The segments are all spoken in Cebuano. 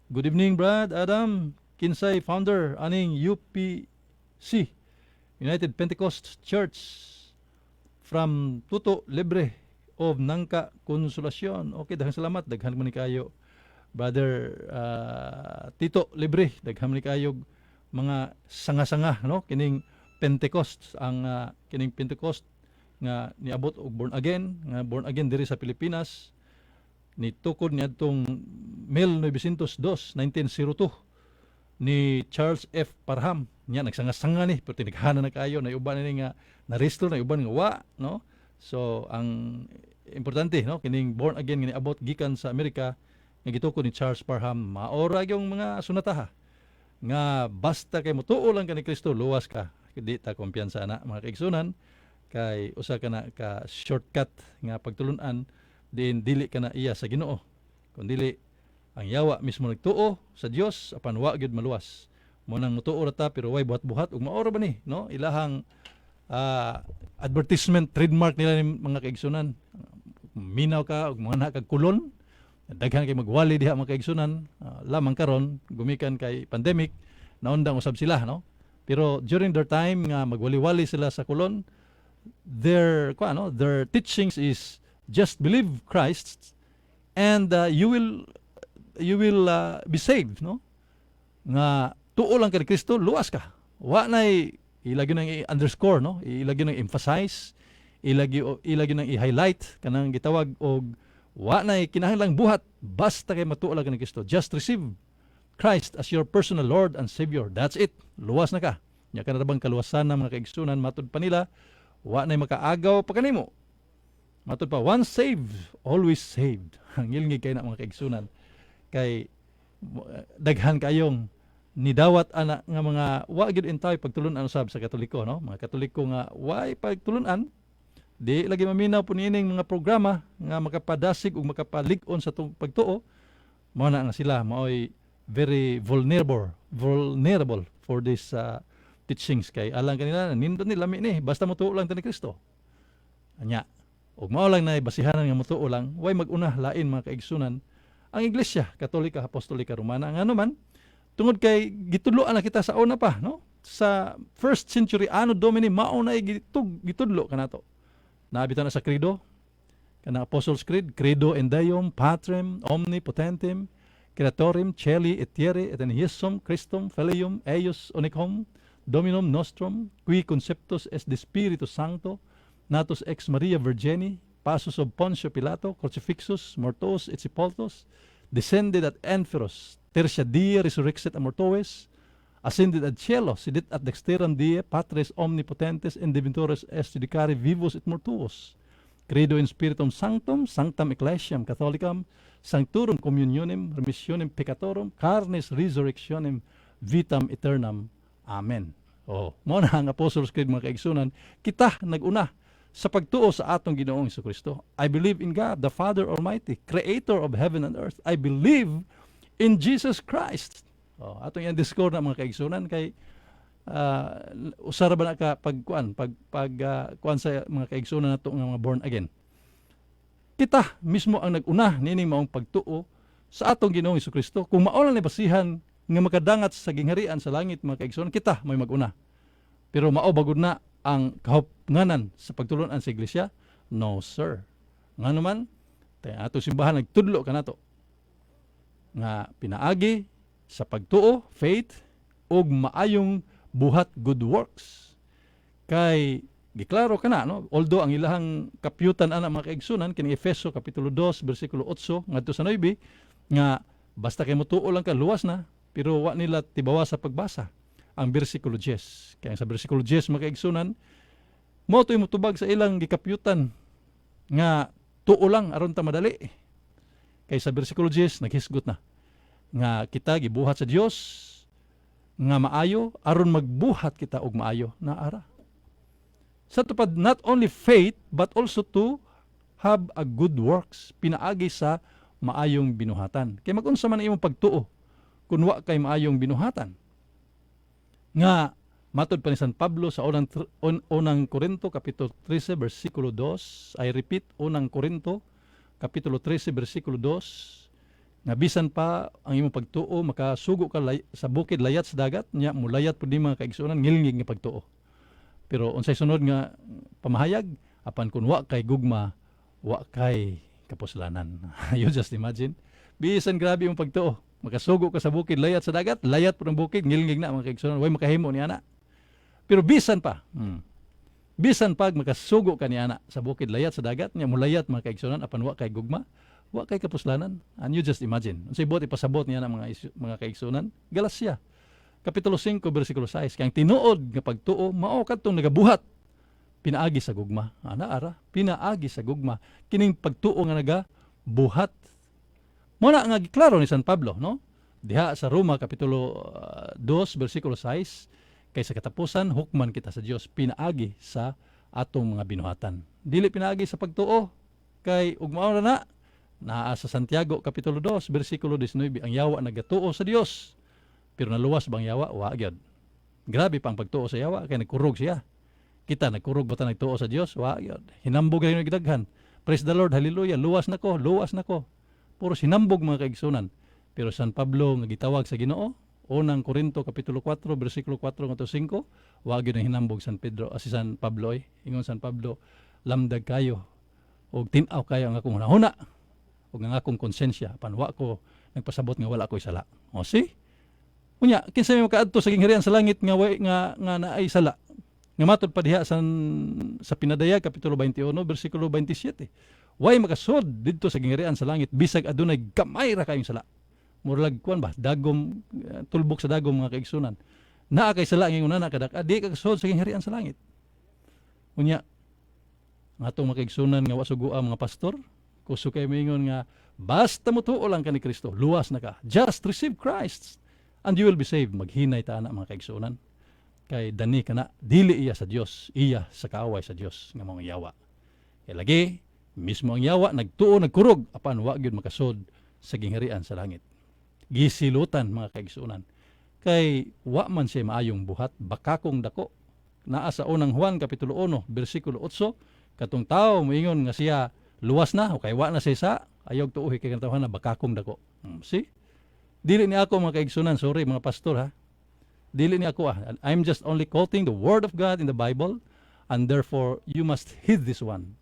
Good evening, Brad Adam. Kinsay founder aning UPC, United Pentecost Church? From Tuto Libre of Nangka, Consolacion. Okay, daghang salamat. Daghan man ni kayo, Brother Tito Libre. Daghan man ni kayo mga sanga-sanga, no? Kining Pentecost ang kining Pentecost nga niabot og born again, nga born again diri sa Pilipinas ni tukod niadtong 1902, 1902 ni Charles F. Parham. Nya nagsanga-sanga ni, pero tinighana na kayo na uban ni nga narehistro na, uban nga wa, no? So ang importante, no, kining born again nga niabot gikan sa Amerika nga gitukod ni Charles Parham, maora yung mga sunataha nga basta kay motuo lang ka ni Kristo, luwas ka. Di ta kumpiyansa na, mga kaigsunan, kay usa ka na ka shortcut nga pagtulunan diin dili ka na iya sa Ginoo, kun dili ang yawa mismo nagtuo sa Dios apan wa gyud maluwas. Mo nang motuo ra ta pero way buhat-buhat, ug maoro ba ni, no, ilahang advertisement, trademark nila ni, mga kaigsunan. Minaw ka ug mga kag kulon, daghan kay magwali diha, mga kaigsunan. Lamang karon gumikan kay pandemic, naundang usab sila, no? Pero during their time nga magwali-wali sila sa kulon, their kuan, no, their teachings is just believe Christ and you will be saved, no? Nga tuo lang kay Kristo, luwas ka. Wa nay ilagi nang i-underscore, no, ilagi nang emphasize, ilagi nang i-highlight kanang gitawag og wa nay kinahanglang buhat, basta kay matuo lang ka ni Kristo. Just receive Christ as your personal Lord and Savior, that's it, luwas na ka. Nya kana bang kaluwasan na, mga kaigsunan, matud pa nila wa nay makaagaw pa kanimo. Matud pa, once saved, always saved. Ang ngilngig kay na, mga kaigsunan, kay daghan kayong nidawat ana nga mga wa gyud intawon pagtulun-an usab sa Katoliko, no? Mga Katoliko nga way pagtulun-an, di lagi maminaw po niining mga programa nga makapadasig ug makapalig-on sa atong pagtuo. Mao na nga sila maoy very vulnerable for this teachings, kay alang kanila nindot ni, lami ni, basta motuo lang ta ni Kristo. Anya ug mao lang na basihanan nga motuo lang, way mag-una lain, mga kaigsunan, ang Iglesia Katolika Apostolika Romana. Ngano man? Tungod kay gitudloan na kita sa una pa, no? Sa first century anno Domini, mao na gitudlo kanato. Naabita na sa credo kana, Apostles' Creed: "Credo in Deum Patrem omnipotentem creatorem caeli et terrae et in Iesum Christum Filium eius unicum Dominum nostrum, qui conceptus est de Spiritu Sancto, natus ex Maria Virgini, passus sub Pontio Pilato, crucifixus, mortuus et sepultus, descendit ad inferos, tertia die resurrexit a mortuis, ascendit ad caelo, sedit ad dexteram Dei Patris omnipotentis, inde venturus est judicare vivos et mortuos. Credo in Spiritum Sanctum, Sanctam Ecclesiam Catholicam, Sanctorum Communionem, Remissionem Peccatorum, Carnis Resurrectionem, Vitam Aeternam. Amen." Oh, mo na ang Apostles' Creed, mga kaigsunan. Kita naguna sa pagtuo sa atong Ginoong Kristo. I believe in God, the Father Almighty, creator of heaven and earth. I believe in Jesus Christ. Oh, atong i-underscore na, mga kaigsunan, kay usara ba na ka pag kuan pag pag kuan sa mga kaigsunan nato nga mga born again. Kita mismo ang nag-una nining maong pagtuo sa atong Ginoong Kristo. Kung mao lang ni basihan nga makadangat sa gingharian sa langit, mga kaigsunan, kita may mag-una. Pero mao ba gud na ang kahupnganan sa pagtulunan sa iglesia? No, sir. Ngano man? Kay ato simbahan nagtudlo kanato nga pinaagi sa pagtuo, faith, ug maayong buhat, good works. Kay giklaro kana, no? Although ang ilahang kapyutan ana, mga kaigsunan, kini Efeso kapitulo 2 bersikulo 8 ngadto sa 9, nga basta kay motuo lang ka, luwas na, pero wa nila tibawa sa pagbasa ang bersikulo 10. Kaya sa bersikulo 10, mga kaigsunan, mo to'y motubag sa ilang gikapyutan nga tuo lang aron ta madali. Kay sa bersikulo 10 naghisgot na nga kita gibuhat sa Dios nga maayo aron magbuhat kita og maayo na ara. Sa tupad, not only faith but also to have a good works pinaagi sa maayong binuhatan. Kay magunsa man ang imong pagtuo kung wa kay maayong binuhatan? Nga matod pa ni San Pablo sa unang Korinto kapitulo 13 bersikulo 2, I repeat, unang Korinto kapitulo 13 bersikulo 2, Nga bisan pa ang imong pagtuo makasugo ka sa bukid layat sa dagat, nya mulayat pud ni, mga kaigsuonan, ngilngig nga pagtuo. Pero unsay sunod nga pamahayag? Apan kun wa kay gugma, wa kay kapuslanan. You just imagine. Bisan grabe imong pagtuo, makasugo ka sa bukid layat sa dagat, layat pud ang bukid, ngilngig na, mga kaigsuonan, way makahimo ni ana. Pero bisan pa, bisan pag makasugo ka ni ana sa bukid layat sa dagat, nya mulayat, mga kaigsuonan, apan wa kay gugma, wa kay kapuslanan. And you just imagine. Unsay buot ipasabot niya na mga kaigsuonan? Galacia Kapitulo 5 bersikulo 6. Kay ang tinuod nga pagtuo mao kadtong nagabuhat pinaagi sa gugma. Ana ara, pinaagi sa gugma. Kining pagtuo nga nagabuhat. Mao na nga giklaro ni San Pablo, no? Diha sa Roma kapitulo 2 bersikulo 6, kay sa katapusan hukman kita sa Dios pinaagi sa atong mga binuhatan. Dili pinaagi sa pagtuo, kay ug mao na na naa sa Santiago kapitulo 2 bersikulo 19, ang yawa nagatuo sa Dios. Pero naluwas bang yawa? Wa gyud. Grabe pa ang pagtuo sa yawa kay nagkurog siya. Kita, nagkurog ba ta nagtuo sa Dios? Wa gyud. Hinambog kayo gidaghan. "Praise the Lord, hallelujah, luwas na ko, luwas na ko." Puro sinambog, mga kaigsunan. Pero San Pablo nga gitawag sa Ginoo, Unang Korinto kapitulo 4 bersikulo 4 ngadto 5, wa gyud ang hinambog San Pedro, si San Pablo oy. Ingon San Pablo, "Lamdag kayo og tin-aw kayo ang akong hunahuna ug ang akong konsensya, apan wa ko nagpasabot nga wala ko'y sala." O see? Unya, kinsa may makaadto sa gingharian sa langit nga way, nga nga naay sala? Nga matod pa diha sa Pinadayag kapitulo 21 bersikulo 27. Way makasud didto sa gingharian sa langit bisag adunay gamay ra kayong sala. Murag kuan ba, dagom, tulbok sa dagom, mga kaigsunan. Naa kay sala nga una kadak, di ka kasud sa gingharian sa langit. Unya, ang atong mga kaigsunan nga wa sugua mga pastor, kusog kay moingon nga basta motuo lang ka ni Kristo, luwas na ka. Just receive Christ and you will be saved. Maghinay ta ana, mga kaigsunan. Kay dani kana dili iya sa Dios, iya sa kaaway sa Dios nga mga yawa. Kay lagi mismo ang yawa nagtuo, nagkurog, apan wa gyud makasud sa gingharian sa langit. Gisilutan, mga kaigsunan. Kay wa man siya maayong buhat, bakakong dako. Naa sa Unang Juan kapitulo 1 bersikulo 8, katong tao moingon nga siya luwas na o kay wa na siya sa ayaw tuohi kay katawhan na bakakong dako. See? Dili ni ako, mga kaigsunan, sorry mga pastor ha. Dili ni ako ah. I'm just only quoting the word of God in the Bible and therefore you must heed this one.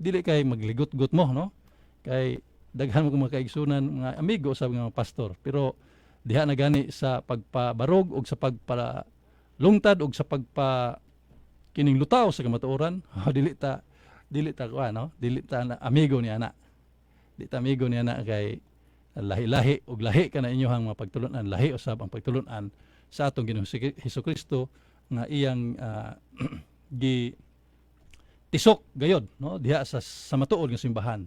Dili kay magligot-got mo, no? Kay daghan mo kong mga kaigsunan, mga amigo sa mga pastor. Pero diha na gani sa pagpabarog og sa pagpalungtad og sa pagpa kining lutaw sa kamatuoran, dili ta kuan, no? Dili ta na, amigo ni ana. Di ta amigo ni ana kay lahi-lahi og lahi ka na inyohang mga pagtulunan, lahi usab ang pagtulunan sa atong Ginoong Hesukristo nga iyang gi tisok gayod, no, diha sa matuod nga simbahan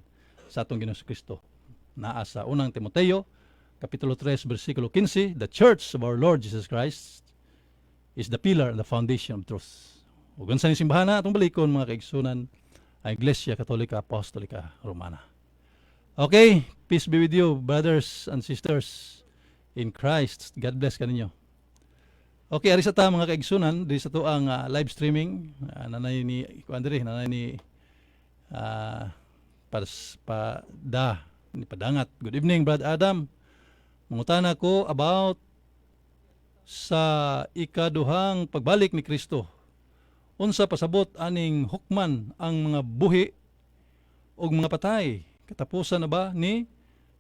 sa atong Ginoong Kristo. Naa sa Unang Timoteo kapitulo 3 bersikulo 15, "The church of our Lord Jesus Christ is the pillar and the foundation of truth." Ug unsa ni simbahan na atong balikon, mga kaigsunan? Ang Iglesia Katolika Apostolika Romana. Okay, peace be with you, brothers and sisters in Christ. God bless kaninyo. Okay, ari sa ta, mga kaigsunan, diri sa tuang live streaming, nanay ni kuan diri, nanay ni pas pa da ni padangat. "Good evening, Brad Adam. Mangutana ko about sa ikaduhang pagbalik ni Kristo. Unsa pasabot aning hukman ang mga buhi ug mga patay? Katapusan na ba ni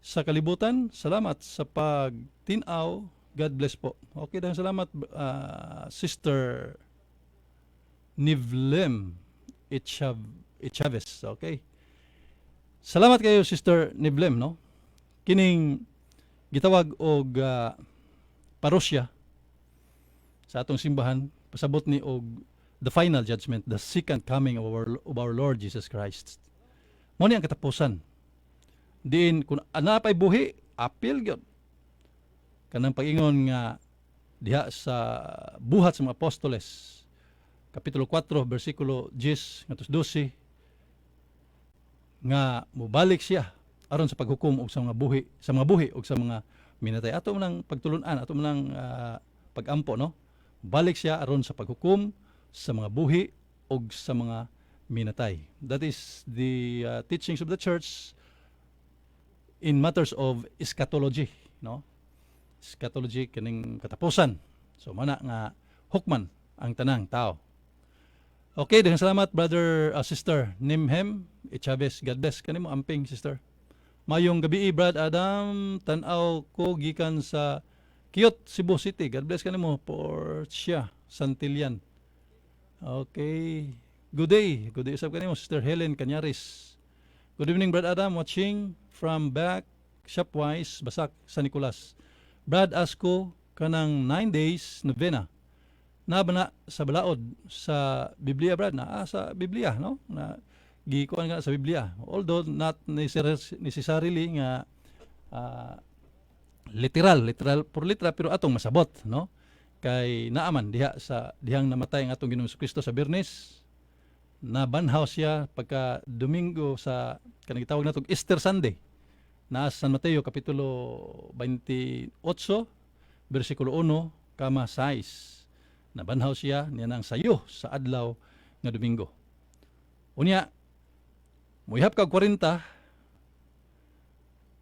sa kalibutan? Salamat sa pagtinaw. God bless po." Okay, dahil salamat, Sister Nivlem Echaves. Okay. Salamat kayo, Sister Nivlem, no? Kining gitawag og parousia sa atong simbahan, pasabot ni og the final judgment, the second coming of our Lord Jesus Christ. Mao ni ang katapusan. Diin kung ana pay buhi, apil gyud. Kanang pag-ingon nga diha sa Buhat sa mga Apostoles kapitulo 4 bersikulo 10 ngadto 12 nga mobalik siya aron sa paghukom og sa mga buhi ug sa mga minatay. Ato man ang pagtulun-an, ato man ang pagampo, no? Balik siya aron sa paghukom sa mga buhi ug sa mga minatay. That is the teachings of the church. in matters of eschatology, no? Eschatology, kining katapusan. So mana nga hukman ang tanang tao. Okay, daghang salamat, brother, sister Nimhem Chavez. God bless kanimo, amping, sister. Mayong gabi, Brad Adam, tan-aw ko gikan sa Kiyot, Cebu City. God bless kanimo, Portia Santillan. Okay. Good day. Good day usab kanimo, Sister Helen Canyaris. Good evening, Brad Adam, watching from back Shopwise, Basak, San Nicolas. Brad, ask ko kanang 9 days novena. Na ba na sa balaod sa Biblia, Brad? Na sa Biblia, no? Na gikuan nga sa Biblia. Although not necessarily nga literal, literal por literal, pero atong masabot, no? Kay naaman diha sa dihang namatay ang atong Ginoong Kristo sa Biyernes, nabanhaw siya pagka Domingo sa kanang gitawag natong Easter Sunday. Na San Mateo kapitulo 28 bersikulo 1 kama 6. Nabanhaw siya niya nang sayo sa adlaw nga Domingo. Unya muihap kag 40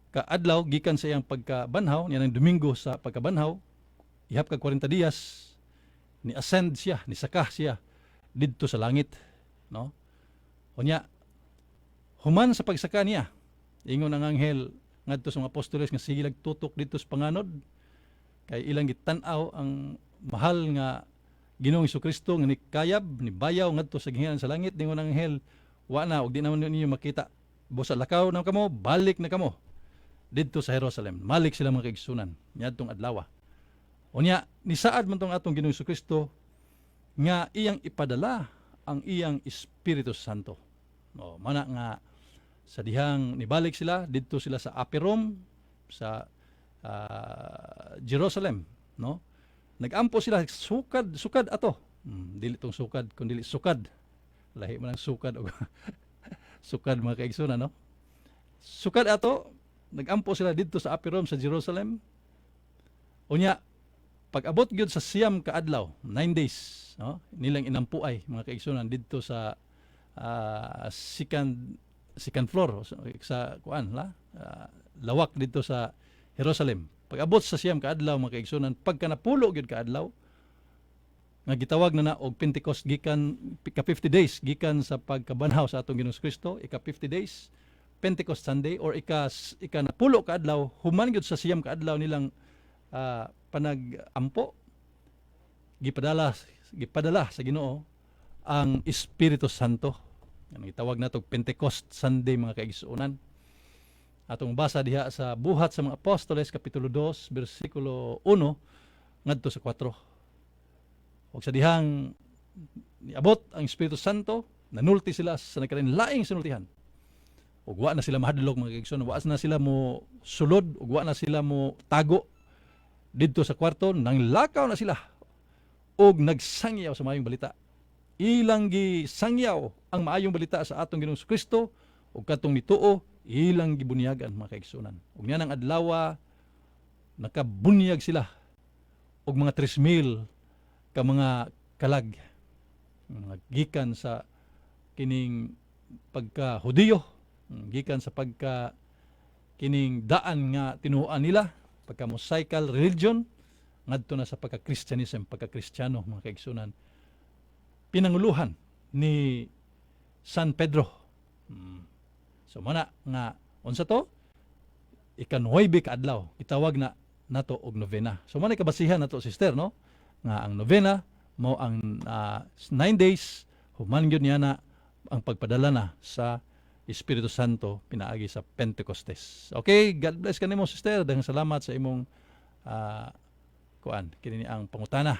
ka adlaw gikan sa iyang pagkabanhaw niya nang Domingo sa pagkabanhaw, ihap kag 40 dias, ni ascend siya, ni saka siya didto sa langit, no? Unya human sa pagsaka niya, ingon ang anghel ngadto sa mga apostoles nga sige tutok didto sa panganod kay ilang gitan-aw ang mahal nga Ginoong Kristo nga nikayab, nibayaw ngadto sa gingharian sa langit. Ningon ang anghel, "Wa na ug di naman ninyo makita. Busa lakaw na kamo, balik na kamo didto sa Jerusalem." Malik sila, mga kaigsunan, niadtong adlaw. Unya nisaad man tong atong Ginoong Kristo nga iyang ipadala ang iyang Espiritu Santo. No, mana nga sa dihang nibalik sila didto sila sa upper room sa Jerusalem, no? Nagampo sila sukad sukad ato. Dili tong sukad kundi sukad. Lahi man ang sukad og sukad, mga kaigsunan, no? Sukad ato, nagampo sila didto sa upper room sa Jerusalem. Unya pag-abot gyud sa 9 ka adlaw, 9 days, no? Nilang inampuay, mga kaigsunan, didto sa second second floor sa kuan la lawak didto sa Jerusalem. Pag-abot sa 9 ka adlaw, mga kaigsunan, pagka 10 gyud ka adlaw nga gitawag na na og Pentecost gikan ka 50 days gikan sa pagkabanhaw sa atong Ginoong Kristo, ika 50 days, Pentecost Sunday, or ika 10 ka adlaw human gyud sa 9 ka adlaw nilang panagampo, gipadala gipadala sa Ginoo ang Espiritu Santo. Ang gitawag nato Pentecost Sunday, mga kaigsuonan. Atong basa diha sa Buhat sa mga Apostoles kapitulo 2 bersikulo 1 ngadto sa 4. Ug sa dihang niabot ang Espiritu Santo, nanulti sila sa nagkalain-laing sinultihan. Ug wa na sila mahadlok, mga kaigsuonan, wa na sila mo sulod ug wa na sila mo tago didto sa kwarto, nang lakaw na sila ug nagsangyaw sa maayong balita. Ilang gisangyaw ang maayong balita sa atong Ginoong Kristo ug katong nituo ilang gibunyagan, mga kaigsunan. Ug niya nang adlawa nakabunyag sila og mga 3,000 ka mga kalag, mga gikan sa kining pagka Hudiyo, gikan sa pagka kining daan nga tinuoan nila, pagka Mosaical religion ngadto na sa pagka Christianism, pagka Kristiyano, mga kaigsunan, pinanguluhan ni San Pedro. So mana nga unsa to, ika-9 ka adlaw, gitawag na nato og novena. So man kabasihan nato, sister, no, nga ang novena mao ang 9 days human gyud niya na ang pagpadala na sa Espiritu Santo pinaagi sa Pentecostes. Okay, God bless kanimo, sister. Daghang salamat sa imong kuan kini ang pangutana.